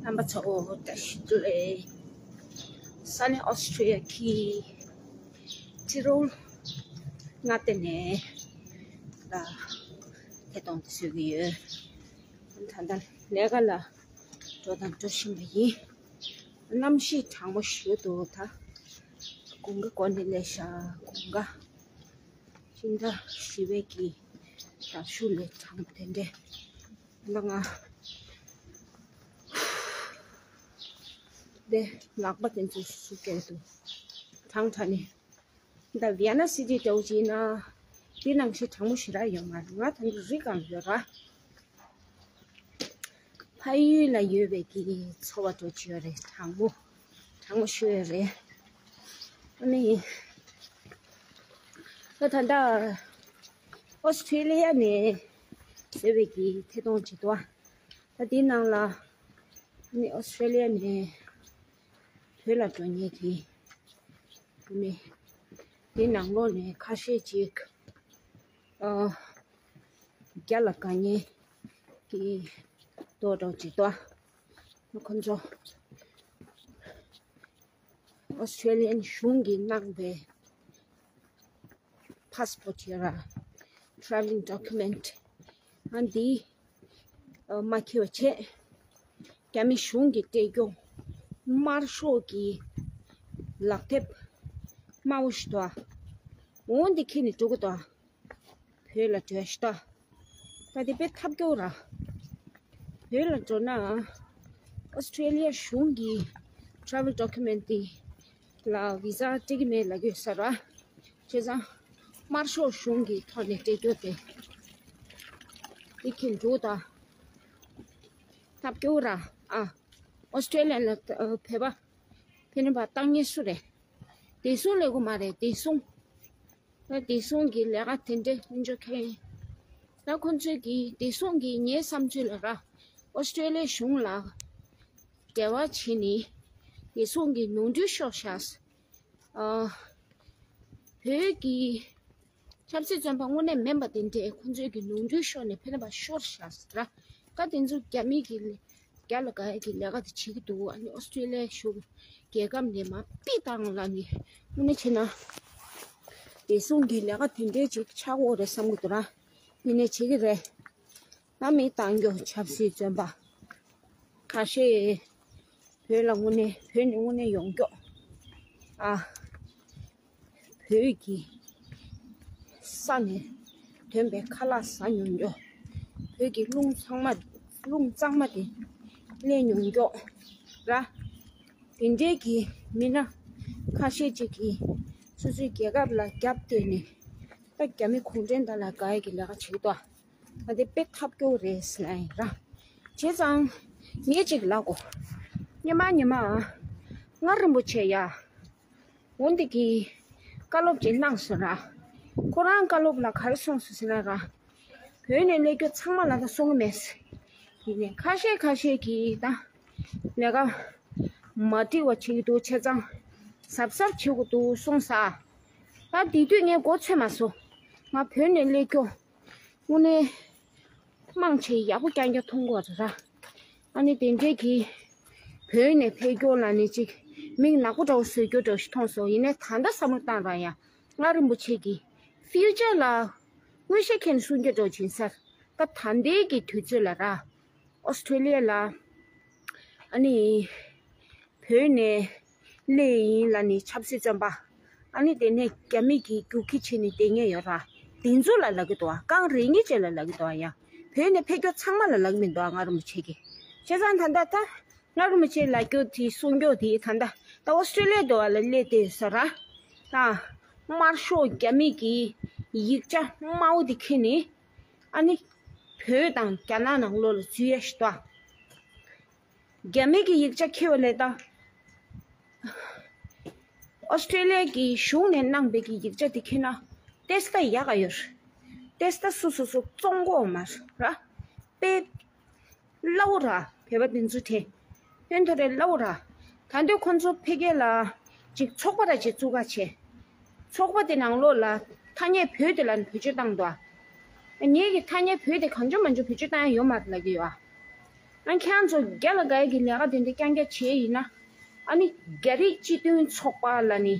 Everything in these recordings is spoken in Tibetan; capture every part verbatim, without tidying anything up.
རྣམ་པ་ཚོ་བཀྲ་ཤིས་བདེ་ལེགས། ས་གནས་ཨོ་སི་ཀྲི་ཡ་གི་ཏི་རོ་མངའ་སྡེ་ནས་ད་ཐད་གཏོང་དེ་བཟོ་གི་ཡོད། ད་ལྟ་ལས་ཀ་ལ་འགྲོ་དང་འགྲོ་བཞིན་པ་ཡིན། གནམ་གཤིས་གྲང་མོ་ཞེ་པོ་འདུག་ད་དགུན་ཁ་འགོ་ནས་སླེབས་ཤག་དགུན་ཁ། སྤྱི་ཟླ་བཞི་པའི་གི་ཟླ་མཇུག་ལས་གྲང་དེ་འདྲས། ང་དེ་ལག་པ་དེ་ཚོ་སུ་སྐྱེལ་འདུག་གྲང་དྲགས་ནས། ད་ཝི་ཡ་ན་སི་ཊི་འདྲ་བོ་ཅིག་ཡིན་ན་དེ་ནང་བཞིན་གྲང་མོ་ཞེ་དྲག་ཡོད་མ་རེད། ང་ད་ནི་རི་སྒང་ཡོད་ར། ཕ་ཡུལ་ལ་ཡོད་པའི་གི་ཚོར་བ་འདྲ་བོ་ཅིག་ཡོད་རེད། གྲང་མོ། གྲང་མོ་ཞེ་པོ་ཡོད་རེད། ཨ་ནི། ད་ད་ལྟ་ཨོ་སི་ཀྲི་ལི་ཡ་ནས་བཟོས་པའི་གི་ཐད་གཏོང་ཅིག་འདུག་ད་དེའི་ནང་ལ་ཨ་ནི་ཨོ་སི་ཀྲི་ལི་ཡ་ནས་བོད་ལ་འགྲོ་མཁན་གྱི་བུ་མོ་དེའི་ནང་ལོགས་ནས་ཁ་ཤས་ཅིག་ཨ། རྒྱ་ལ་དགའ་མཁན་གྱི་ལྟོ་འགྲོ་ཅིག་ཏོ། ཁོ་ཚོ་ཨོ་སི་ཀྲི་ལི་ཡན་གཞུང་གིས་གནང་བའི་ཕ་སི་པོ་ཊི་ཡོད་ར། ཊ་རེ་ཝལ་ཌོ་ཀུ་མེན་ཊི། ཨ་འདི་མ་འཁྱེར་བ་བྱས། རྒྱ་མི་གཞུང་གིས་སྤྲད་རྒྱུ་དམར་ཤོག་གི་ལག་དེབ་དམར་པོ་ཞིག་འདུག་འོ་འདི་འཁྱེར་ནས་འགྲོ་གི་འདུག་བོད་ལ་འགྲོ་ཤི་ད། ད་དེ་དཔེ་ཐབས་སྐྱོ་ར། བོད་ལ་འགྲོ་ན་ཨོ་སི་ཀྲི་ལི་ཡ་གཞུང་གི་ཊ་རེ་ཝལ་ཌོ་ཀུ་མེན་ཊི་ལ་ཝི་ཟ་སྤྲད་ཀྱི་མེད་ལབ་ཀྱི་ཡོད་ས་ར། བྱས་ཙང་དམར་ཤོག་གཞུང་གི་ཐོག་ནས་སྤྲད་རྒྱུ་དེ་དེ་འཁྱེར་འགྲོ་ད། ཐབས་སྐྱོ་ར། ཨ། ཨོ་སི་ཀྲི་ལི་ཡ་ལ་བོད་པ་ཕེབས་ནས་ཕར་བཏང་མཁན་སུ་རེད། བདེ་སྲུང་སླེབས་ཀྱི་མ་རེད། བདེ་སྲུང་། ད་བདེ་སྲུང་གི་ལས་ཀ་དེ་འདྲས་མི་འཇོག་མཁན། ད་ཁོང་ཚོས་ཀྱི་བདེ་སྲུང་གི་ངའི་བསམ་ཚུལ་ལ་ར། ཨོ་སི་ཀྲི་ལི་ཡ་གཞུང་ལ་འབྲེལ་བ་བྱས་ནས་བདེ་སྲུང་གི་ནོར་འཁྲུལ་ཤོར་ཤག་ཨ། བོད་ཀྱི་ཆབ་སྲིད་བཙོན་པ་དངོས་གནས་མིན་པ་དེ་འདྲས་ཁོང་ཚོས་ཀྱི་ནོར་འཁྲུལ་ཤོར་ནས་ཕེབས་ནས་ཕར་ཤོར་ཤག་ཟེར་ར། ད་དེ་ཚོ་རྒྱ་མི་གི་རྒྱ་ལ་དགའ་ཡ་གི་ལས་ཀ་དེ་བྱེད་ཀྱི་འདུག་ཨ་ནི་ཨོ་སི་ཀྲི་ལི་ཡ་གཞུང་རྒྱལ་ཁབ་ནས་མར་ཕུད་བཏང་ལབ་ནས་དངོས་གནས་བྱས་ན་བདེ་སྲུང་གི་ལས་ཀ་དེ་འདྲས་ཅིག་ཆགས་ཀྱི་ཡོད་རེད་བསམ་གྱི་འདུག་ར། ཡིན་ནའི་བྱེད་ཀྱི་རེད། ད་མི་བཏང་རྒྱུ་ཆབ་སྲིད་བཙོན་པ་ཁ་ཤས་བོད་ལ་དངོས་གནས་བོད་ནས་དངོས་གནས་ཡོང་རྒྱུ། ཨ། བོད་ཀྱི་ས་ནས་ཐོན་པའི་ཁ་ལག་ཟ་མྱོང་རྒྱུ། བོད་ཀྱི་རླུང་ཚང་མ་རླུང་གཙང་མ་དེ་ལེན་མྱོང་རྒྱུ་ར། དེ་འདྲའི་གི་མི་སྣ་ཁ་ཤས་ཅིག་གིས་སོ་སོའི་རྒྱལ་ཁབ་ལ་རྒྱབ་གཏད་ནས་ད་རྒྱ་མི་གུང་ཁྲན་ཏང་ལ་དགའ་ཡ་གི་ལས་ཀ་བྱེད་ཀྱི་འདུག་ད་དེ་དཔེ་ཐབས་སྐྱོ་རེད་ཟེར་ན་ཡིན་ར། བྱས་ཙང་ངས་ཅིག་ལབ་གོ། སྔོན་མ་སྔོན་མ་མངའ་རིན་པོ་ཆེ་ཡ། འོ་འདི་གི་བཀའ་སློབ་ཅིག་གནང་སོང་ར། ཁོ་རང་བཀའ་སློབ་ལ་ག་རེ་གསུངས་སོང་ཟེར་ན་ར། བོད་ནས་སླེབས་རྒྱུ་ཚང་མ་ལ་ད་གསུང་གི་མེད་ཟེར། ཡིན་ནའི་ཁ་ཤས་ཁ་ཤས་ཀྱིས་ད་ལས་ཀ་མ་འགྲིག་པ་བྱེད་ཀྱི་འདུག་བྱས་ཙང་གཟབ་གཟབ་བྱེད་དགོས་འདུག་གསུངས་ས། ད་དེ་དུས་ངས་མགོ་ཚོས་མ་སོང་། ང་བོད་ནས་སླེབས་རྒྱུ་དངོས་གནས་མང་ཆེ་ཡག་པོ་རྐྱང་རྐྱང་མཐོང་གི་ཡོད་རེད་ར། ཨ་ནི་དེ་འདྲས་ཀྱི་བོད་ནས་ཕེབས་རྒྱུ་ལ་ནི་ཅིག་མིག་ནག་པོ་འདྲ་བོ་བཟོ་རྒྱུ་འདྲ་བོ་ཞིག་མཐོང་སོང་། ཡིན་ནའི་ད་ལྟ་བསམ་བློ་བཏང་ར་ཡ། མངའ་རིན་པོ་ཆེ་གི་ཕིའུ་ཅར་ལ་མངོན་ཤེས་མཁན་གསུང་རྒྱུ་འདྲ་བོ་ཅིག་ཡིན་ས། ད་ད་ལྟའི་གི་དུས་ཚོད་ལ་ར། ཨོ་སི་ཀྲི་ལི་ཡ་ལ་ཨ་ནི་བོད་ནས་སླེབས་ཡིན་ལབ་ནི་ཆབ་སྲིད་བཙོན་པ། ཨ་ནི་དེ་ནས་རྒྱ་མི་གིས་རྒྱུག་ཁྱི་བྱས་ནི་བསྡད་མཁན་ཡོད་ར། དེ་ཚོ་ལ་ལབ་ཀྱི་འདུག་བ། རྐང་རེ་གཉིས་ཅན་ལ་ལབ་ཀྱི་འདུག་བ་ཡ། བོད་ནས་ཕེབས་རྒྱུ་ཚང་མ་ལ་ལབ་ཀྱི་མི་འདུག་བ། མངའ་རིན་པོ་ཆེ་གིས། བྱས་ཙང་ད་ལྟ་ད་མངའ་རིན་པོ་ཆེ་ལབ་རྒྱུ་དེ་གསུང་རྒྱུ་དེ་ད་ལྟ་ད་ཨོ་སི་ཀྲི་ལི་ཡ་འདྲ་བ་ལ་སླེབས་བསྡད་ཡོད་ས་ར། ད་དམར་ཤོག་རྒྱ་མི་གི་ཡིག་ཆ་དམར་པོ་དེ་ཁྱེར་ནི། ཨ་ནི་བོད་དང་རྒྱ་ནག་ནང་ལོགས་ལ་འཛུལ་ཡ་ཞིག་འདུག་བ། རྒྱ་མི་གི་ཡིག་ཆ་ཁྱེར་བ་ལས་ད། ཨོ་སི་ཀྲི་ལི་ཡ་གི་གཞུང་ནས་གནང་བའི་གི་ཡིག་ཆ་དེ་ཁྱེར་ན་ཏེ་སྟ་ཡག་ག་ཡོད་རེད། ཏེ་སྟ་སུ་སོ་སོ་བཙོང་གོ་མ་ར། དཔེ་སླ་བོ་ར། བོད་པ་དེ་ཚོ་དེ་ཕན་ཐོགས་རེད། སླ་བོ་ར། ད་འདོད་ཁོང་ཚོ་ཕ་གི་ལ་ཅིག་ཚོགས་པ་ར་ཅིག་བཙུགས་ག་བྱས། ཚོགས་པ་དེ་ནང་ལོགས་ལ་ཐ་སྙད་བོད་དེ་ལ་བེད་སྤྱོད་བཏང་འདུག་ཨ། ངེད་ཀྱི་ཐ་སྙད་བོད་དེ་གང་བྱུང་མང་བྱུང་བེད་སྤྱོད་བཏང་ཡ་ཡོད་མ་རེད་ལབ་ཀྱི་ཡོད་ཨ། ཨ་ཁྱེད་རང་ཚོ་རྒྱ་ལ་དགའ་ཡི་གི་ལས་ཀ་དེ་འདྲ་རྐྱང་རྐྱང་བྱས་ཡིན་ན། ཨ་ནི་རྒྱ་རིགས་སྤྱི་མཐུན་ཚོགས་པ་ལ་ནི་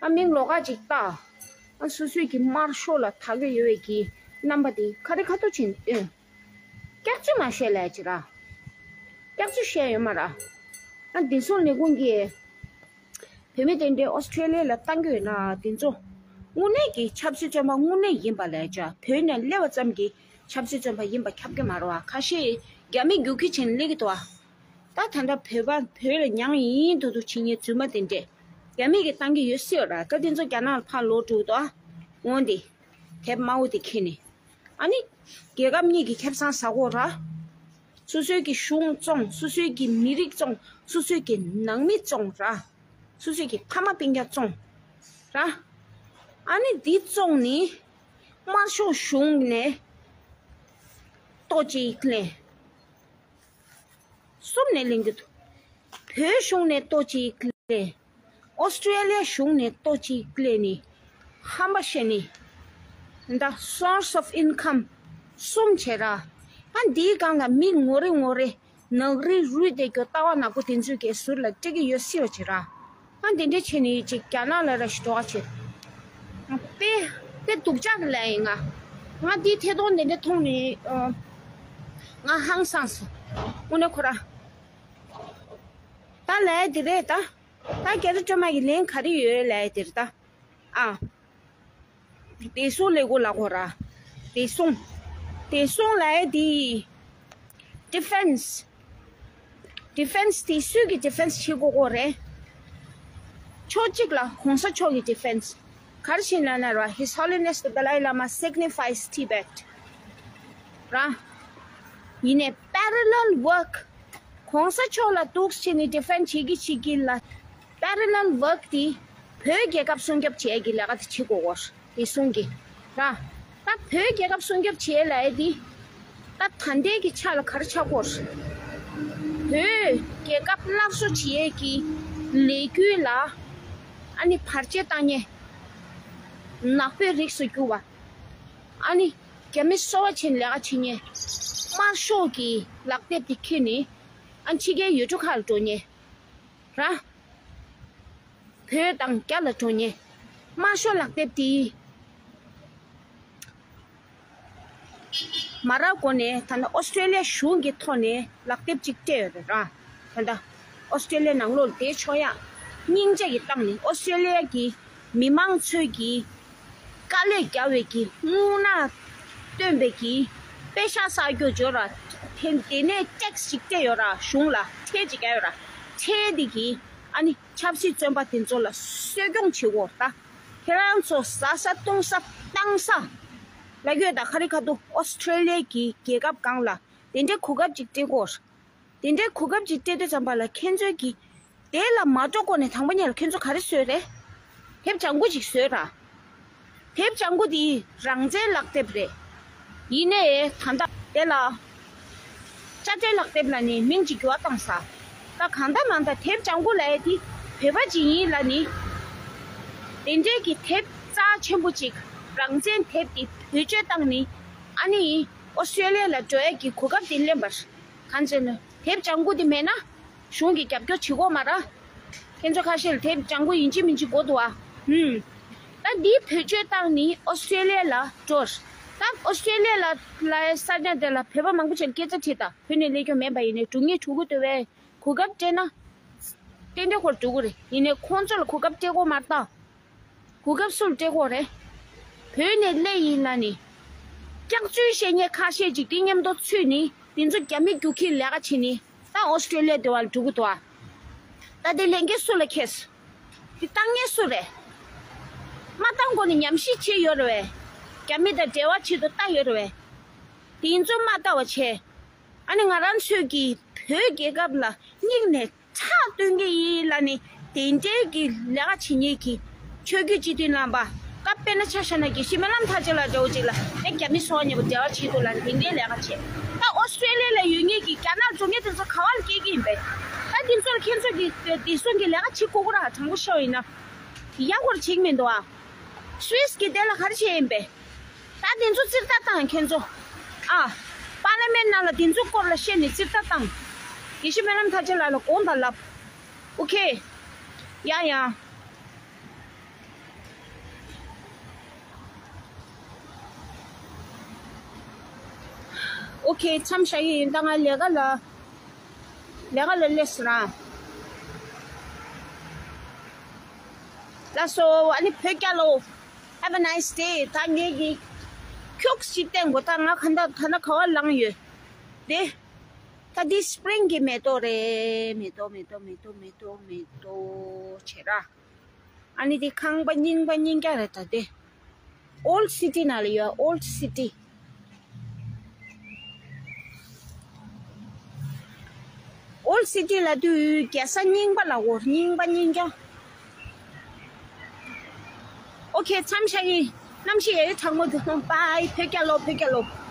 ཨ་མིང་ལོགས་ཀ་ཅིག་བཏགས། ཨ་སོ་སོའི་གི་དམར་ཤོག་ལ་དག་གི་ཡོད་པའི་གི་རྣམ་པ་དེ་ཁ་རི་ཁ་ཐུག་ཕྱིན་སྟོན། སྐྱག་རྫུན་མ་བཤད་ལས་ཅི་ར། སྐྱག་རྫུན་བཤད་ཡོད་མ་ར། ཨ་བདེ་སྲུང་ལས་ཁུངས་ཀྱིས་བོད་མི་དེ་འདྲའི་ཨོ་སི་ཀྲེ་ལི་ཡ་ལ་བཏང་གི་ཡོད་ན་དེ་ཚོ་དངོས་གནས་ཀྱི་ཆབ་སྲིད་བཙོན་པ་དངོས་གནས་ཡིན་པ་ལས་ཅི་བོད་ནས་སླེབས་པ་ཙམ་གྱིས་ཆབ་སྲིད་བཙོན་པ་ཡིན་པ་ཁྱབ་ཀྱི་མ་རེད་བ། ཁ་ཤས་རྒྱ་མི་རྒྱུག་ཁྱི་བྱས་ནས་སླེབས་ཀྱི་འདུག་བ། ད་ད་ལྟ་བོད་པ་བོད་ལ་མྱངས་ཡིན་ཐུག་ཐུག་བྱེད་མཁན་རྫུན་མ་དེ་འདྲས་རྒྱ་མི་གིས་བཏང་གི་ཡོད་སྲིད་པ་ར། ད་དེ་ཚོ་རྒྱ་ནག་ལ་ཕར་ལོག་འགྲོ་གི་འདུག་ཨ། འོན་ཏེ་དེབ་དམར་པོ་དེ་འཁྱེར་ནས། ཨ་ནི་རྒྱལ་ཁབ་གཉིས་ཀྱི་ཁེ་བཟང་ཟ་གོ་ར། སོ་སོའི་གི་གཞུང་བཙོང་། སོ་སོའི་གི་མི་རིགས་བཙོང་། སོ་སོའི་གི་ནང་མི་བཙོང་ར། སོ་སོའི་གི་ཕ་མ་སྤུན་ཀྱག་བཙོང་ར། ཨ་ནི་འདི་བཙོང་ནི་དམར་ཤོག་གཞུང་ནས་ལྟོ་གཅིག་ལེན། གསུམ་ནས་ལེན་གྱི་འདུག་བོད་གཞུང་ནས་ལྟོ་གཅིག་ལེན། ཨོ་སི་ཀྲེ་ལི་ཡ་གཞུང་ནས་ལྟོ་གཅིག་ལེན་ནི། ཧམ་པ་བཤད་ནི། འདི་source of income གསུམ་བྱེད་ར། ཨ་འདིའི་སྒང་ལ་མི་ངོ་རེ་ངོ་རེ་ནག་རི་རུས་དེ་གྱོ་ལྟ་བ་ནག་པོ་དེ་ཚོའི་གི་ཟུར་ལ་སྤྲད་ཀྱི་ཡོད་སྲིད་པ་བྱེད་ར། ཨ་འདི་འདྲས་བྱས་ནི་ཅིག་རྒྱ་ནག་ལ་ར་ཞིག་འགྲོ་བ་བྱེད། དཔེ་དཔེ་སྡུག་ཅག་གི་ལས་ཡིན་ང་། ང་འདི་ཐད་གཏོང་འདི་འདྲས་མཐོང་ནི་ཨ། ང་ཧང་སངས་སོང་། དངོས་གནས་ཁོ་ར། ད་ལས་དེ་རེད་ད། ད་རྒྱ་རི་སྒྲོལ་མ་གི་ལན་ག་རེ་ཡོད་ལས་དེ་རེད་ད། ཨ། བདེ་སྲུང་ལས་ཁུངས་ལ་གོ་ར། བདེ་སྲུང་། བདེ་སྲུང་ལས་དེ། Defense། Defense་དེ་སུས་ཀྱི་defense་བྱེད་དགོས་གོ་རེད། ཕྱོགས་གཅིག་ལ་གོང་ས་མཆོག་གི་defense། ག་རེ་བྱེད་ན་ན་ར། His Holiness the Dalai Lama signifies Tibet། ར། ཡིན་ནའི་parallel work། གོང་ས་མཆོག་ལ་འདུག་བྱས་ནས་defend་བྱེད་ཀྱི་བྱེད་ཀྱི་ལ། Parallel work་དེ་བོད་རྒྱལ་ཁབ་སྲུང་སྐྱོབ་བྱེད་ཀྱི་ལས་ཀ་དེ་བྱེད་དགོས་གོ། བདེ་སྲུང་གི། ར། ད་བོད་རྒྱལ་ཁབ་སྲུང་སྐྱོབ་བྱེད་ལ་ཨེ་དེ། ད་ད་ལྟའི་གི་ཆ་ལ་ག་རེ་ཆགས་གོ། བོད་རྒྱལ་ཁབ་སླར་གསོ་བྱེད་ཀྱི་ལས་འགུལ་ལ། ཨ་ནི་བར་ཆད་བཏང་ཉེ། ནག་པོའི་རིགས་སུ་གྱུར་བ། ཨ་ནི་རྒྱ་མི་སོ་བ་ཆེན་ལས་ཀ་བྱེད་ཉེ། དམར་ཤོག་གི་ལག་དེབ་དེ་ཁྱེར་ནས། ཨ་ཕྱི་རྒྱལ་ཡུལ་གྲུ་ཁག་ལ་འགྲོ་ཉེ། ར། བོད་དང་རྒྱ་ལ་འགྲོ་ཉེ། དམར་ཤོག་ལག་དེབ་དེ། མ་རག་གོ་ནས་ད་ལྟ་ཨོ་སི་ཀྲེ་ལི་ཡ་གཞུང་གི་ཐོག་ནས་ལག་དེབ་ཅིག་སྤྲད་ཡོད་རེད་ར། ད་ལྟ་ཨོ་སི་ཀྲེ་ལི་ཡ་ནང་ལོགས་ལ་བསྡད་ཆོག་ཡ། སྙིང་རྗེ་གི་སྟེང་ནས་ཨོ་སི་ཀྲེ་ལི་ཡ་གི་མི་མང་ཚོས་ཀྱི་དཀའ་ལས་རྒྱག་པའི་གི་རྔུལ་ནག་བཏོན་པའི་གི་པེ་ཤག་བསགས་རྒྱུ་འབྱོར་ར། དེ་དེ་ནས་ཊེག་སི་ཅིག་སྤྲད་ཡོད་ར། གཞུང་ལ་ཁྲལ་ཅིག་རྒྱག་ཡོད་ར། ཁྲལ་དེ་གི་ཨ་ནི་ཆབ་སྲིད་བཙོན་པ་དེ་ཚོ་ལ་གསོ་སྐྱོང་བྱེད་དགོས་ར། ད་ཁྱེད་རང་ཚོ་ཟ་ས་བཏུང་ས་བཏང་ས་ལ་ཡོད་ད། ཁ་རི་ཁ་ཐུག་ཨོ་སི་ཀྲེ་ལི་ཡ་གི་རྒྱལ་ཁབ་སྒང་ལ་དེ་འདྲའི་གོ་སྐབས་ཅིག་སྤྲད་དགོས། དེ་འདྲའི་གོ་སྐབས་ཅིག་སྤྲད་དུས་ཙམ་པ་ལ་ཁྱེད་ཚོས་ཀྱིས་དེ་ལ་མ་འགྲོ་གོང་ནས་དང་པོ་ཉིད་ལ་ཁྱེད་ཚོ་ག་རེ་བཟོས་རེད། དེབ་ལྗང་གུ་ཅིག་བཟོས་ར། དེབ་ལྗང་གུ་དེ་རང་བཙན་ལག་དེབ་རེད། ཡིན་ནའི་ད་ལྟ་དེ་ལ་དཔྱ་ཁྲལ་ལག་དེབ་ལ་ནི་མིང་ཅིག་འགྱུར་བ་བཏང་ས། ད་གང་ལྟར་མང་ལྟར་དེབ་ལྗང་གུ་ལབ་ཡ་དེ་བོད་པ་ཅིག་ཡིན་ལ་ནི། དེ་འདྲའི་གི་དེབ་རྩ་ཆེན་པོ་ཅིག་རང་བཙན་དེབ་དེ་བེད་སྤྱོད་བཏང་ནི། ཨ་ནི་ཨོ་སི་ཀྲེ་ལི་ཡ་ལ་འགྲོ་ཡ་གི་གོ་སྐབས་དེ་ལེན་པར། གང་ཟེར་ན་དེབ་ལྗང་གུ་དེ་མེད་ན། གཞུང་གིས་རྒྱབ་སྐྱོར་བྱེད་དགོས་མ་རེད། ཁྱེད་ཚོ་ཁ་ཤས་ལ་དེབ་ལྗང་གུ་ཡིན་གཅིག་མིན་གཅིག་དགོས་འདུག་ཨ། ཧུམ། ད་འདི་བེད་སྤྱོད་བཏང་ནི་ཨོ་སི་ཀྲེ་ལི་ཡ་ལ་འགྲོ། ད་ཨོ་སི་ཀྲེ་ལི་ཡ་ལ་ལ་ས་གནས་དེ་ལ་བོད་པ་མང་པོ་ཅིག་ལ་སྐད་ཆ་དྲིས་ད། བོད་ནས་སླེབས་མཁན་མེད་པ་ཡིན་ནའི་འགྲོ་ངེས་འགྲོ་གི་འདུག་བས། གོ་སྐབས་སྤྲད་ན། ཏན་ཏན་ཁོར་འགྲོ་གི་རེད། ཡིན་ནའི་ཁོང་ཚོ་ལ་གོ་སྐབས་སྤྲད་དགོས་མ་རེད་ད། གོ་སྐབས་སུ་ལ་སྤྲད་དགོས་རེད། བོད་ནས་སླེབས་ཡིན་ལ་ནི། སྐྱག་རྫུན་བཤད་མཁན་ཁ་ཤས་ཅིག་དེ་མཉམ་དུ་ཚུད་ནི་དེ་ཚོ་རྒྱ་མི་རྒྱུག་ཁྱི་ལས་ཀ་བྱེད་ནི་ད་ཨོ་སི་ཀྲེ་ལི་ཡ་དེ་བ་ལ་འགྲོ་གི་འདུག་ཨ། ད་དེ་ལས་འགན་སུ་ལ་འཁེལ། དེ་བཏང་མཁན་སུ་རེད། མ་བཏང་གོང་ནས་ཉམས་ཞིབ་བྱས་ཡོད་རེད་བས། རྒྱ་མི་དང་འབྲེལ་བ་བྱེད་དུ་བལྟ་ཡོད་རེད་བས། དེ་ཚོ་མ་བལྟ་བ་བྱས། ཨ་ནི་ང་རང་ཚོས་ཀྱི་བོད་རྒྱལ་ཁབ་ལ་སྙིང་ནས་ཁྲག་བཏོན་གྱི་ཡིན་ལ་ནི་དེ་འདྲའི་གི་ལས་ཀ་བྱེད་མཁན་གྱི་ཆོས་བརྒྱུད་སྤྱི་འཐུས་རྣམ་པ། ད་དཔེར་ན་ཆ་བཞག་ན་དགེ་བཤེས་སྨོན་ལམ་ཐར་རྒྱ་ལགས་འདྲ་བོ་ཅིག་ལ་ཨེ་རྒྱ་མི་སོགས་ཉེ་བོ་འབྲེལ་བ་བྱེད་འདུག་ལ་ནི་དེ་འདྲའི་ལས་ཀ་བྱེད། ད་ཨོ་སི་ཀྲེ་ལི་ཡ་ལ་ཡོད་མཁན་གྱི་རྒྱ་ནག་འགྲོ་མཁན་དེ་ཚོ་ག་བ་ལ་སྐྱེལ་གྱི་ཡིན་པས། ད་དེ་ཚོ་ལ་ཁྱེད་ཚོ་གི་བདེ་སྲུང་གི་ལས་ཀ་བྱེད་དགོས་ཀྱི་ར། དྲང་པོ་ཤོད་ཡིན་ན། ཡག་པོར་བྱེད་ཀྱི་མི་འདུག་ཨ། སུད་སི་གི་དེ་ལ་ག་རེ་བྱས་ཡིན་པས། ད་དེ་ཚོ་རྩིས་ལྟ་བཏང་ཁྱེད་ཚོ། ཨ། པར་ལི་མེན་ནང་ལ་དེ་ཚོ་སྐོར་ལ་བཤད་ནས་རྩིས་ལྟ་བཏང་། དགེ་བཤེས་སྨོན་ལམ་མཐར་ཕྱིན་ལགས་ལ་དགོངས་དག་ལབ། ཨོ་ཁེ། ཡ་ཡ། ཨོ་ཁེ། མཚམས་བཞག་གི་ཡིན། ད་ང་ལས་ཀ་ལ། ལས་ཀ་ལ་སླེབས་སོང་ར། ལགས་སོ། ཨ་ནི་བོད་རྒྱལ་ལོ། Have a nice day. ད་ངེད་ཀྱི་ཁྱུག་ཅིག་བསྟན་དགོས། ད་ང་ག་འདྲ་ག་འདྲ་ག་བ་ལངས་ཡོད་དེ། ད་འདི་སི་པི་རིང་གི་མེ་ཏོག་རེད། མེ་ཏོག་མེ་ཏོག་མེ་ཏོག་མེ་ཏོག་མེ་ཏོག་བྱེད་ར། ཨ་ནི་འདི་ཁང་པ་རྙིང་པ་རྙིང་རྒྱ་རེད། ད་དེ་Old City ནང་ལ་ཡོད། Old City། Old City ལབ་དུས་རྒྱལ་ས་རྙིང་པ་ལབ་དགོས། རྙིང་པ་རྙིང་རྒྱ། ཨོ་ཁེ། མཚམས་བཞག་གི། གནམ་གཤིས་ཡ་ཡོ་གྲང་མོ་འདུག། བཱའི། བོད་རྒྱལ་ལོ། བོད་རྒྱལ་ལོ།